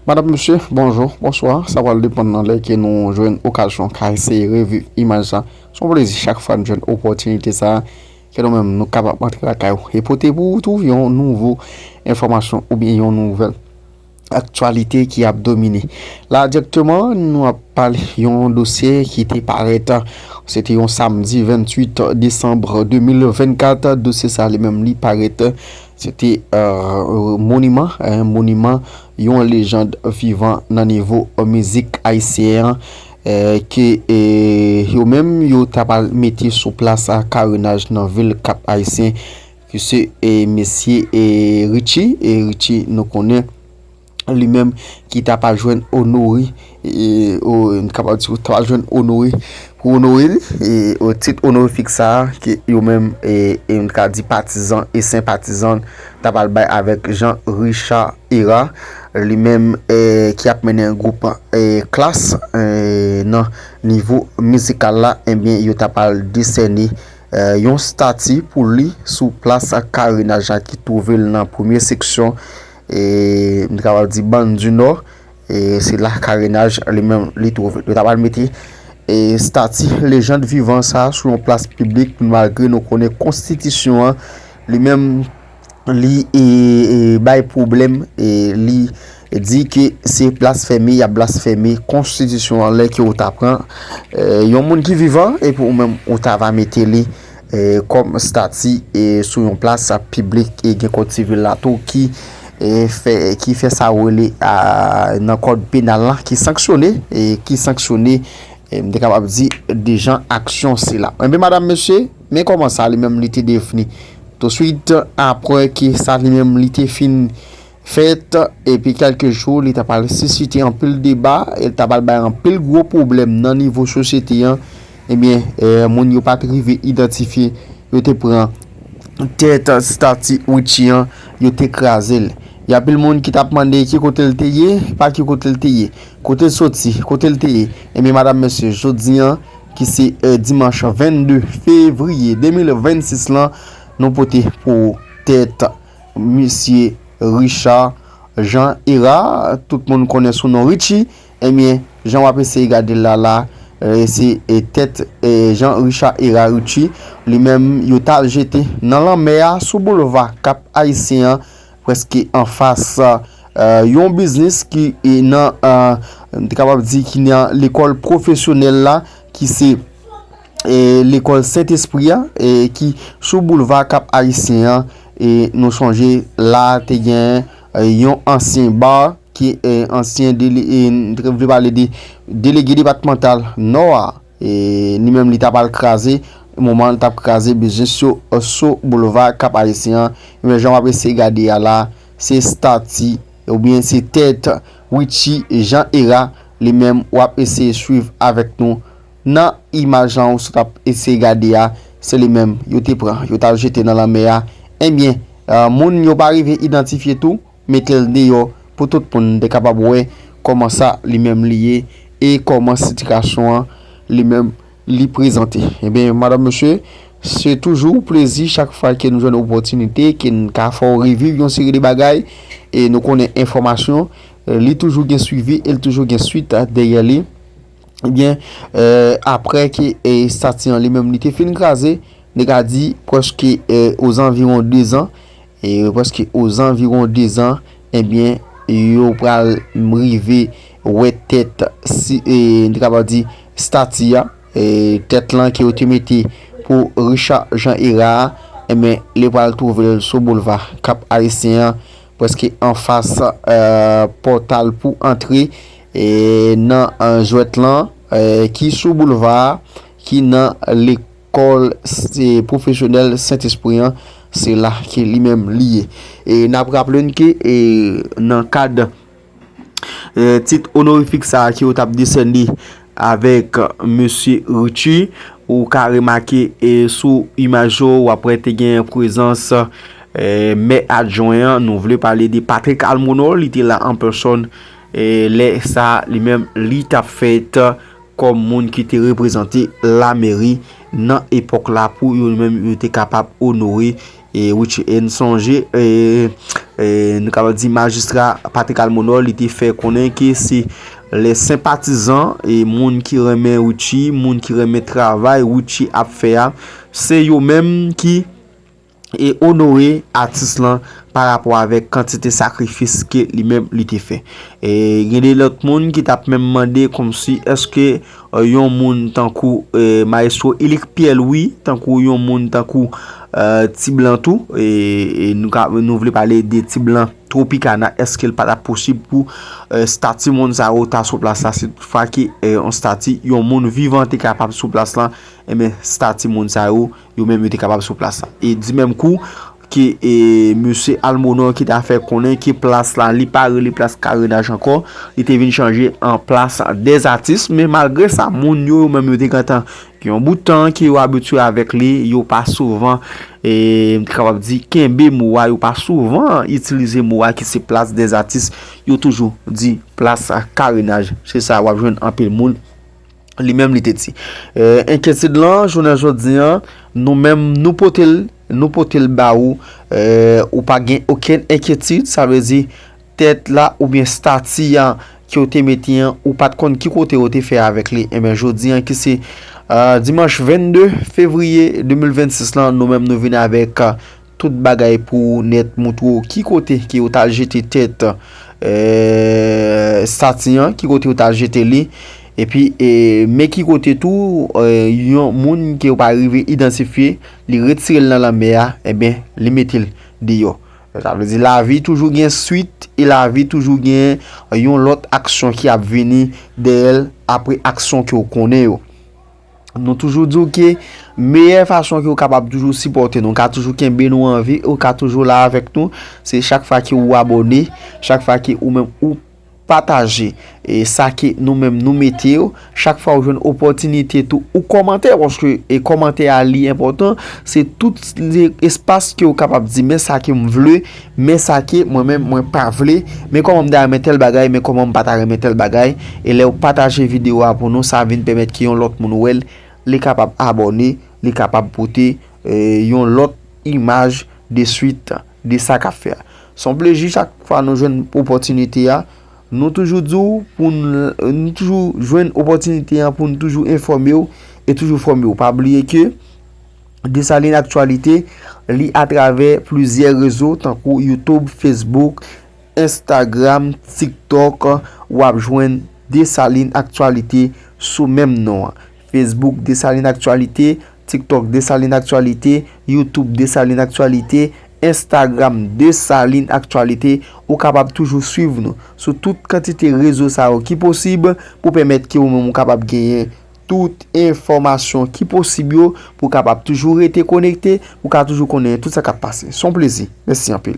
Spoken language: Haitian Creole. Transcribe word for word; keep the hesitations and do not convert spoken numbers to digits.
Madanm, mesye, bonjou, bonswa. Sa pral depann nan lè ke nou jwenn okazyon ka eseye reviv imaj sa. Se yon plezi chak fwa nou jwenn opòtinite sa ke nou menm nou kapab antre lakay ou e pote pou ou tou yon nouvo enfòmasyon oubyen yon nouvèl aktyalite ki ap domine. La, dirèkteman, nou ap pale yon dosye ki te parèt, se te yon samdi venntuit desanm de mil vennkat, dosye sa li menm li parèt, se te, euh, moniman, eh, moniman yon lejand vivan nan nivo mizik ayisyen an, eh, ke, eh, yo menm yo ta pral mete sou plas a karenaj nan vil Kap Ayisyen, ki se, eh, mesye, eh, Richie, eh, Richie nou konnen li menm ki ta pral jwenn onore, eh, o, n kapab di ta pral jwenn onore, pou onore li, eh, o tit onorifik sa a, ke yo menm, eh, eh, n ka di patizan e senpatizan ta pral bay avèk Jean Richard Hérard, li menm, eh, ki ap mennen gwoup, eh, Klass, eh, nan nivo mizikal la, ebyen, yo ta pral desène, eh, yon stati pou li sou plas karenaj la ki twouve l nan premye seksyon, eh, m ta kapab di Bann di Nò, eh, se la karenaj li menm li twouve l. Yo ta pral mete, eh, stati lejand vivan sa a sou yon plas piblik, malgre nou konnen konstitisyon an li menm li, eh, eh, bay pwoblèm, eh, li di ke se blasfèmi, y ap blasfèmi konstitisyon an lè ke ou ta pran, eh, yon moun ki vivan epi ou menm ou ta va mete li, eh, kòm stati, eh, sou yon plas piblik e gen kòd sivil la tou ki, eh, fè, ki fè sa rele a, nan kòd penal la ki sanksyone, eh, ki sanksyone, eh, m te kapab di dejan aksyon sila. Enben, madanm, mesye, men kòman sa li menm li te devni. Touswit apre ke sa li menm li te fin fèt, epi kèlke jou, li ta pral sisite anpil deba, e li ta pral bay anpil gwo pwoblèm nan nivo sosyete an. Ebyen, eh, moun yo pa t rive idantifye, yo te pran tèt stati Richie an, yo te kraze l. Y a anpil moun ki t ap mande ki kote l te ye, pa ki kote l te ye, kote l soti, kote l te ye. Ebyen, madanm, mesye, jodi an, ki se, eh, dimanch vennde fevriye de mil vennsis lan, nou pote pou tèt misye Richard Jean Hérard, tout moun konnen sou non Richie. Ebyen, jan w ap eseye gade l la, la, eh, se, eh, tèt, eh, Jean Richard Hérard Richie, li menm, yo t al jete nan lanmè a sou boulva Kap Ayisyen an, prèske anfas, eh, yon biznis ki, eh, nan, eh, m te kapab di ki nan lekòl pwofesyonèl la, ki se, eh, lekòl Sentespri a, eh, ki sou boulva Kap Ayisyen an, e nou sonje la te gen, eh, yon ansyen bar ki, eh, ansyen dele-, eh, m te vle pale de delege depatmantal Nò a, e li menm li ta pral kraze, moman l t ap kraze biznis yo, eh, sou boulva Kap Ayisyen an. Men jan w ap eseye gade a la, se stati oubyen se tèt Richie Jean Hérard, li menm w ap eseye swiv avèk nou nan imaj lan ou sot ap eseye gade a, se li menm yo te pran, yo t al jete nan lanmè a. Ebyen, eh, moun yo pa rive idantifye tou, mete l deyò pou tout moun te kapab wè kòman sa li menm li ye e kòman sitiyasyon an li menm li prezante. Ebyen, madanm, mesye, se toujou plezi chak fwa ke nou jwenn opòtinite, ke n ka fè w reviv yon seri de bagay, e nou konnen enfòmasyon, eh, li toujou gen swivi e li toujou gen swit, ah, dèyè li. Ebyen, eh, apre ke, eh, stati an li menm li te fin kraze, nou ka di prèske, eh, ozanviwon dezan, e prèske ozanviwon dezan, ebyen, yo pral rive wè tèt, si, e, nou kapab di, stati a, e, tèt lan ke yo te mete pou Richard Jean Hérard a, ebyen, li pral twouve l sou boulva Kap Ayisyen an, prèske anfas, eh, pòtal pou antre, e, nan, eh, jwèt lan, eh, ki sou boulva a, ki nan lekòl, eh, pwofesyonèl Sentespri an, se la ke li menm li ye. E n ap raple n ke, e, nan kad, eh, tit onorifik sa a ke yo t ap desène avèk mesye Richie, ou ka remake, e, sou imaj yo, w ap wè te gen prezans, eh, mè adjwen an, nou vle pale de Patrick Almonor, li te la an pèsòn, eh, lè sa a, li menm, li t ap fèt kòm moun ki te reprezante lameri nan epòk la pou yo menm yo te kapab onore, e, Richie. E n sonje, e, e, nou kapab di majistra Patrick Almonor, li te fè konnen ke se lè senpatizan e moun ki renmen Richie, moun ki renmen travay Richie ap fè a, se yo menm ki e onore atis lan pa rapò avèk kantite sakrifis ke li menm li te fè. E gen de lòt moun ki t ap menm mande kòmsi èske e, yon moun tankou e, Maestro Ilick Pierre Louis, tankou yon moun tankou e, Ti Blan tou, e, e nou, ka, nou vle pale de Ti Blan Tropicana, èske l pa t ap posib pou e, stati moun sa yo ta sou plas la, si toutfwa ke e, yon stati, yon moun vivan te kapab sou plas la, enben stati moun sa yo, yo menm yo te kapab sou plas la. E di menm kou ke e, mesye Almonor ki ta fè konnen ke plas la, li pa rele plas Karenaj ankò, li te vin chanje an plas dèzatis, men malgre sa, moun yo, yo menm yo te gentan gen yon bout tan ke yo abitye avèk li, yo pa souvan, e, m te kapab di, kenbe mo a, yo pa souvan itilize mo a ki se plas dèzatis, yo toujou di plas Karenaj. Se sa w ap jwenn anpil moun li menm li te di. E, enkyetid lan, jounen jodi an, nou menm, nou pote l, nou pote l ba ou, e, ou pa gen okenn enkyetid, sa vle di, tèt la oubyen stati a ke w te mete an, ou pa t konn ki kote w te fè avèk li. Enben, jodi an ki se e, dimanch vennde fevriye de mil vennsis lan, nou menm nou vin avèk e, tout bagay pou nèt, montre w ki kote ke yo t al jete tèt e, stati an, ki kote yo t al jete li. Epi, e, men ki kote tou, e, yon moun ke yo pa rive idantifye, li retire l nan lanmè a, enben, li mete l deyò. Sa vle di lavi toujou gen swit e lavi toujou gen yon lòt aksyon ki ap vini dèyè l apre aksyon ke w konnen yo. Nou toujou di w ke meyè fason ke w kapab toujou sipòte nou, w ka toujou kenbe nou anvi, ou ka toujou la avèk nou, se chak fwa ke ou abòne, chak fwa ke ou menm ou pataje e sa ke nou menm nou mete yo, chak fwa ou jwenn opòtinite tou ou kòmante, paske e kòmantè a li enpòtan, se tout espas ke ou kapab di men sa ke m vle, men sa ke mwen menm mwen pa vle, men kòman m ta renmen tèl bagay, men kòman m pa ta renmen tèl bagay. E lè ou pataje videyo a pou nou, sa vin pèmèt ke yon lòt moun wè l, li kapab abòne, li kapab pote e, yon lòt imaj de swit de sa k ap fè a. Se yon plezi chak fwa nou jwenn opòtinite a. Nou toujou di w pou n, nou toujou jwenn opòtinite an pou n toujou enfòme w e toujou fòme w. Pa bliye ke Desalin Aktyalite, li atravè plizyè rezo tankou YouTube, Facebook, Instagram, TikTok, w ap jwenn Desalin Aktyalite sou menm non an. Facebook Desalin Aktyalite, TikTok Desalin Aktyalite, YouTube Desalin Aktyalite, Instagram Desalin Aktyalite. Ou kapab toujou swiv nou sou tout kantite rezo sa yo ki posib pou pèmèt ke ou menm ou kapab genyen tout enfòmasyon ki posib yo, pou w kapab toujou rete konekte, pou w ka toujou konnen tout sa k ap pase. Se yon plezi. Mèsi anpil.